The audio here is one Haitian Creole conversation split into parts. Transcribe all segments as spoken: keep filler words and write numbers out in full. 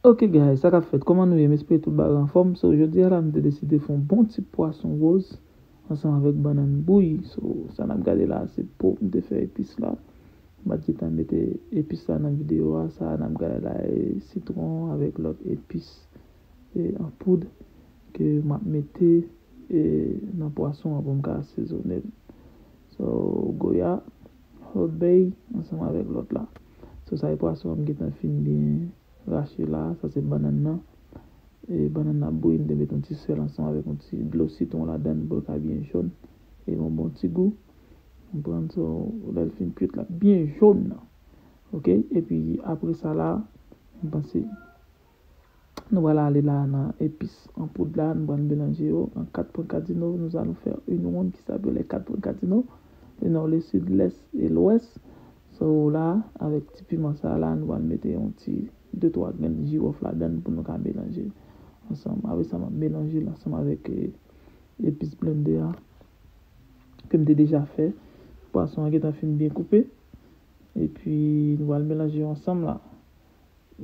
Ok guys, sa k ap fèt? Kòman nou ye? M espere tout bagay anfòm. So, jodi a la, m te deside fè yon bon ti pwason woz ansanm avèk bannann bouyi. So, sa n ap gade la, se po m te fè epis la. M pa t gentan mete epis la nan videyo a. Sa n ap gade la, e sitwon avèk lòt epis, e, an poud ke m ap mete, e, nan pwason an pou m ka asezonnen l. So, goya, hot bay, ansanm avèk lòt la. So, sa e pwason an m gentan fin byen rache la. Sa se bannann nan. E bannann nan bouyi, m te met yon ti sèl ansanm avèk yon ti dlo sitwon ladan l pou l ka byen jòn. E yon bon ti gou. Ou konprann? So, lè l fin kuit, l ap byen jòn nan. Ok? Epi apre sa la, m panse nou pral ale la nan epis an poud la, nou pral melanje yo nan quatre points cardinaux. Nous allons faire une ronde qui s'appelle les quatre points cardinaux, le nord, le sud, l'est et l'ouest. So la, avèk ti piman sa la, nou pral mete yon ti de twa grenn jiwòf ladan l pou nou ka melanje ansanm. Apre sa, m ap melanje l ansanm avèk, eh, epis blende a ke m te deja fè. Pwason an gentan fin byen koupe. Epi, nou pral melanje yo ansanm la.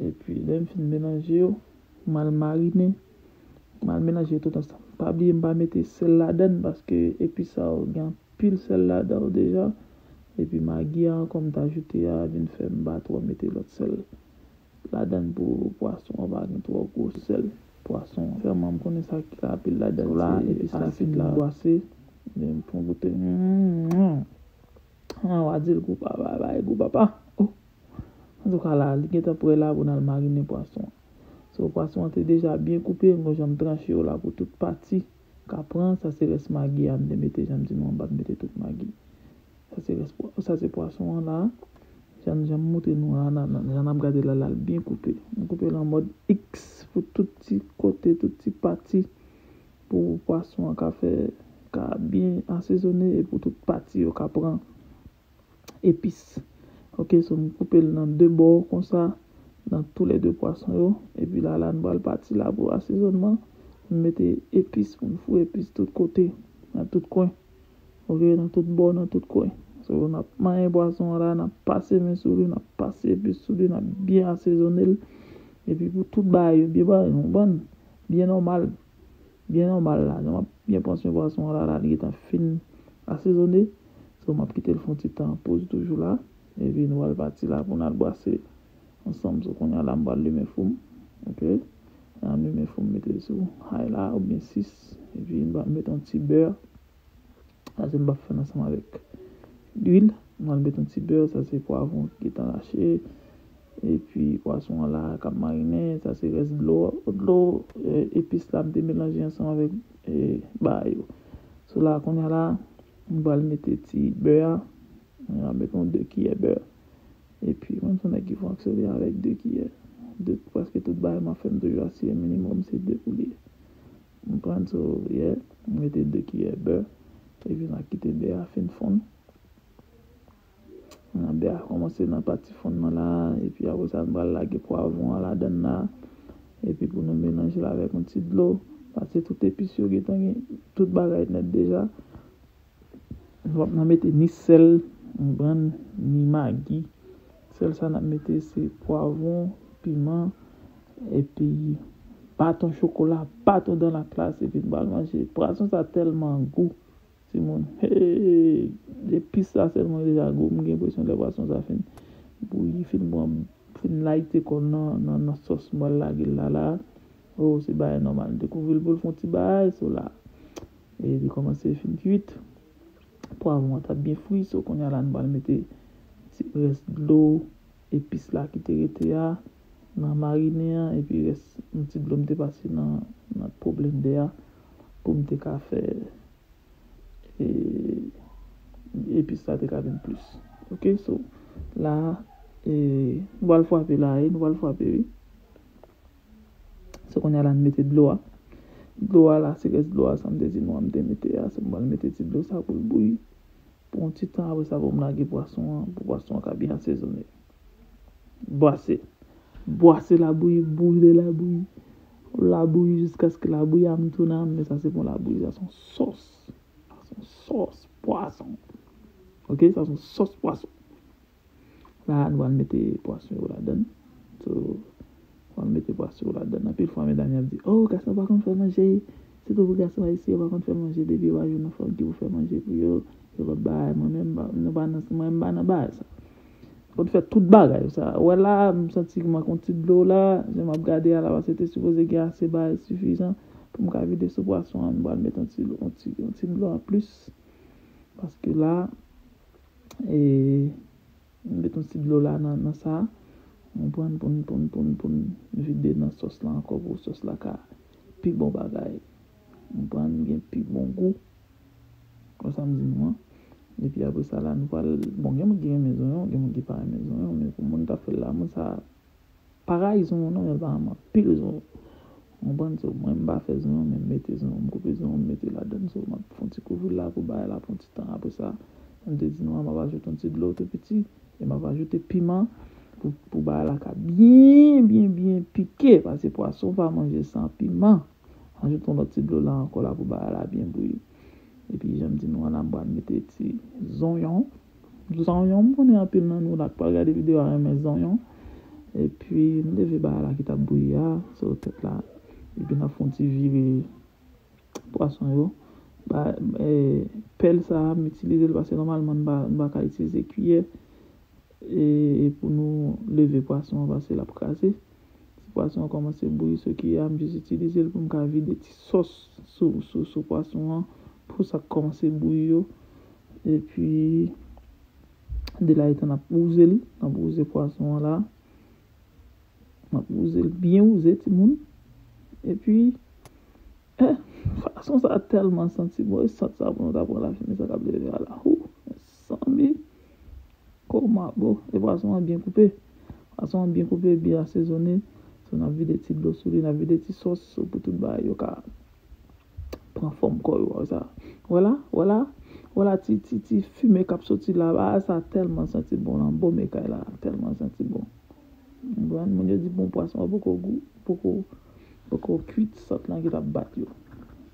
Epi, lè m fin melanje yo, m al marinen. M al melanje yo tout ansanm. Pa bliye, m pa mete sèl ladan l paske epis sa yo gen anpil sèl ladan yo deja. Epi magi a ankò m t ajoute a vin fè m pa twò mete lòt sèl ladan l pou pwason an pa gen twò gwo sèl. Pwason an vrèman m konnen sa ki ka anpil ladan l la, epis la fin bwase. Men m pran goute. Mm, mm. Ah, w a di l gou papa, bay gou papa. Oh. Antouka la, li gentan prè la pou n al marinen pwason an. So, pwason an te deja byen koupe, m gon jan m tranche yo la pou tout pati ka pran. Sa se rès magi a m te mete, jan m di nou an, m pa t mete tout magi. Sa se rès pwa-, sa se pwason an la. Jan, jan m montre nou a, nan, nan, jan n ap gade la, la l byen koupe. M koupe l an mòd X pou tout ti kote, tout ti pati. Pou pwason an ka fè, ka byen asezonnen e pou tout pati yo ka pran epis. Ok, so m koupe l nan de bò konsa, nan toulède pwason yo. Epi la, la, nou pral pati la pou asezonnman. M mete epis, pou m foure epis tout kote, nan tout kwen. Ok, nan tout bò, nan tout kwen. So, n ap manyen pwason an la, n ap pase men sou li, n ap pase epis sou li, n ap byen asezonnen l. Epi pou tout bagay yo, byen bagay, nou konprann? Byen nòmal. Byen nòmal la. Jan m ap byen pran swen pwason an la, la, li gentan fin asezonnen. So, m ap kite l fè yon ti tan an poz toujou la. Epi nou pral pati la pou n al bwase ansanm. So, kounye a la, m pral limen fou m. Ok? N ap limen fou m, mete l sou high la, oubyen sis. Epi m pral mete yon ti bè. Sa se m p ap fè l ansanm avèk lwil. M pral met yon ti bè, sa se pwavwon ki gentan rache. Epi pwason an la k ap marinen, sa se rès dlo, dlo, eh, epis la m te melanje ansanm avèk, eh, bagay yo. So la, kounye a la, m pral mete ti bè a. M pral mete yon de kiyè bè. Epi, mwen se yon nèg ki fonksyone avèk de kiyè. De, prèske tout bagay m ap fè, m toujou asire minimòm se de pou li ye. M pran so, yeah, m mete de kiyè bè. Epi m a kite bè a fin fonn. Nan bè a kòmanse nan pati fonn nan la. Epi apre sa, m pral lage pwavwon an ladan l la. Epi pou nou melanje l avèk yon ti dlo. Paske tout epis yo gentan gen tout bagay nèt deja. Nou p ap nan mete ni sèl, ou konprann, ni magi. Sèl sa n ap mete se pwavwon, piman, epi baton chokola, baton dans la classe, epi n pral manje. Pwason sa tèlman gou, timoun. Hey! Epis sa sèlman deja gou. M gen enpresyon lè pwason sa fin bouyi, fin pran, fin layite kò l nan, nan, nan sòs m pral lage l la la. Oh, se bagay nòmal. M te kouvri l pou l fè yon ti bagay, so la. E li kòmanse fin kuit. Pwavwon an t ap byen fri, so kounye a la, nou pral mete ti rès dlo epis la ki te rete a nan marinen an, epi rès yon ti dlo m te pase nan, nan po blendè a pou m te ka fè, e, epis la te ka vin plis. Ok, so, la, e, nou pral frape la, e, nou pral frape, wi. So, kounye a la, n mete dlo a. Dlo a la, se rès dlo a, sa m te di nou an, m te mete a. So, m pral mete ti dlo sa pou l bouyi pou yon ti tan. Apre sa, pou m lage pwason an, pou pwason an ka byen asezonnen. Bwase. Bwase labouyi, bouyi labouyi. Labouyi jiskaske labouyi a m tounen a m, men sa se pa yon labouyi, sa se yon sòs. Sa se yon sòs pwason. Ok, sa se yon sòs pwason. La, nou pral mete pwason yo ladan l. So, Mete pwason yo ladan. Anpil fwa medam yo ap di, "Oh, gason pa konn fè manje." Sitou pou gason ayisyen, yo pa konn fè manje. Depi yo pa jwenn yon fanm ki pou fè manje pou yo, yo p ap bay. Mwen menm, m pa- nou pa nan, mwen m pa nan bagay sa. Konn fè tout bagay sa. Wè la, m santi m ak yon ti dlo la, jan m ap gade a la, paske te sipoze gen ase bagay sifizan pou m ka vide sou pwason an. M pral met yon ti, yon ti, yon ti dlo anplis. Paske la, e, m met yon ti dlo la nan, nan sa. M pran pou n, pou n, pou n, pou n vide nan sòs la ankò pou sòs la ka pi bon bagay. M pran gen pi bon gou. Konsa m di nou an. Epi apre sa la, nou pral, bon, gen moun ki renmen zonyon, gen moun ki pa renmen zonyon, men pou moun k ap fè l la, moun sa pa rayi zonyon non, men l pa renmen anpil zonyon. Ou konprann? So, mwen, m pa fè zonyon, men m mete zonyon, m koupe zonyon, m mete ladan. So, m ap fè yon ti kouvri l la pou bagay la pran ti tan. Apre sa, m te di nou an, m ap ajoute yon ti dlo tou piti, e m ap ajoute piman pou, pou bagay la ka byen, byen, byen pike, paske pwason pa manje san piman. Ajoute yon lòt ti dlo la ankò la pou bagay la byen bouyi. Epi, jan m di nou an, n ap pral mete ti zonyon. Zonyon, m konnen anpil nan nou la k pral gade videyo a renmen zonyon. Epi, nou leve bagay la ki t ap bouyi a, sou tèt la. Epi, n ap fè yon ti vire pwason yo. Ba, e, pèl sa a, m itilize l paske nòmalman, m pa, m pa ka itilize kiyè. E, e pou nou leve pwason an, paske l ap kraze. Si pwason an kòmanse bouyi sou kiyè a, m jis itilize l pou m ka vide ti sòs sou, sou, sou pwason an, pou sa k kòmanse bouyi yo. Epi, de la etan n ap wouze l, n ap wouze pwason an la. N ap wouze l byen wouze, timoun. Epi, eh, fason sa a tèlman santi bon, e sant sa pou nou ta pran lafimen sa k ap leve a la. Hou, mezanmi. Kòman, bon, e pwason an byen koupe. Pwason an byen koupe, byen asezone. So, n ap vide ti dlo sou li, n ap vide ti sòs sou pou tout bagay yo ka pran fòm kò yo, wè sa. Wè la, wè la, wè la, ti, ti, ti fimen k ap soti la, bagay sa tèlman santi bon la, bon men kay la, tèlman santi bon. Ou konprann? Moun yo di bon pwason an poko gou, poko, poko kwit, sant lan ki t ap bat yo.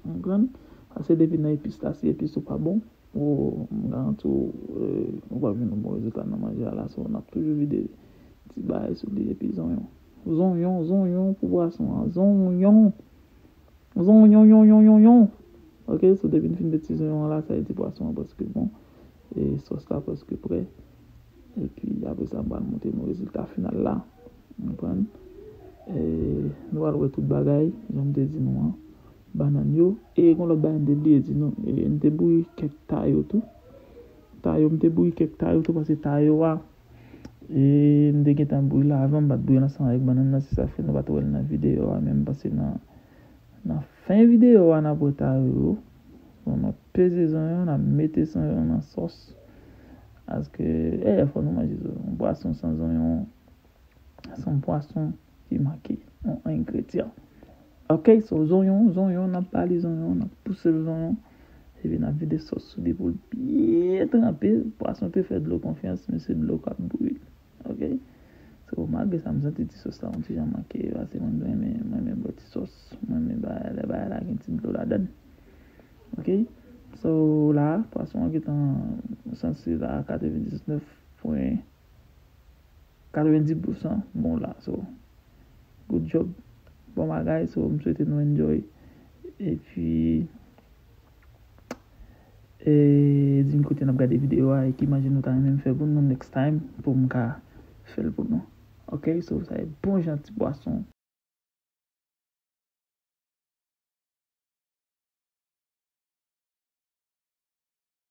Ou konprann? Paske depi nan epis la, si epis ou pa bon, ou, m garanti w, e, ou p ap jwenn yon bon rezilta nan manje a la, so, n ap toujou vide ti bagay sou li, epi zonyon. Zonyon, zonyon pou pwason an, zonyon. Zonyon, yon, yon, yon, yon. Ok, so depi n fin met ti zonyon an la, sa vle di pwason an prèske bon. E sòs la prèske prè. Epi apre sa, m pral montre nou rezilta final la. Ou konprann? E nou pral wè tout bagay, jan m te di nou an. Bannann yo. E gon lòt bagay m te bliye di nou. E m te bouyi kèk tayo tou. Tayo, m te bouyi kèk tayo tou, paske tayo a, e m te gentan bouyi l avan, m pa t bouyi l ansanm avèk bannann nan, se sa k fè nou pa t wè l nan videyo a, men m panse nan, nan fen videyo a, n ap wè tayo yo. Bon, n ap peze zonyon, n ap mete zonyon nan sòs. Paske, e, fò nou manje zonyon. Yon pwason san zonyon, se yon pwason ki manke yon engredyan. Ok, so zonyon, zonyon, n ap ba li zonyon, n ap pouse l zonyon. Epi n ap vide sòs sou li pou l byen tranpe. Pwason te fè dlo konfyans, men se dlo k ap bouyi. Ok? So, malgre sa, m santi ti sòs la yon ti jan manke, paske mwen renmen, mwen renmen bwè ti sòs. Mwen renmen bagay, lè bagay la gen ti dlo ladan l. Ok? So, la, pwason an gentan sanse la katrevendiznèf pwen katrevendis pousan bon la. So, good job. Bon bagay, so, m swete nou enjoy. Epi, e, di m kote n ap gade videyo a e ki manje nou ta renmen m fè pou nou next time pou m ka fè l pou nou. Ok, so, sa e bon jan ti pwason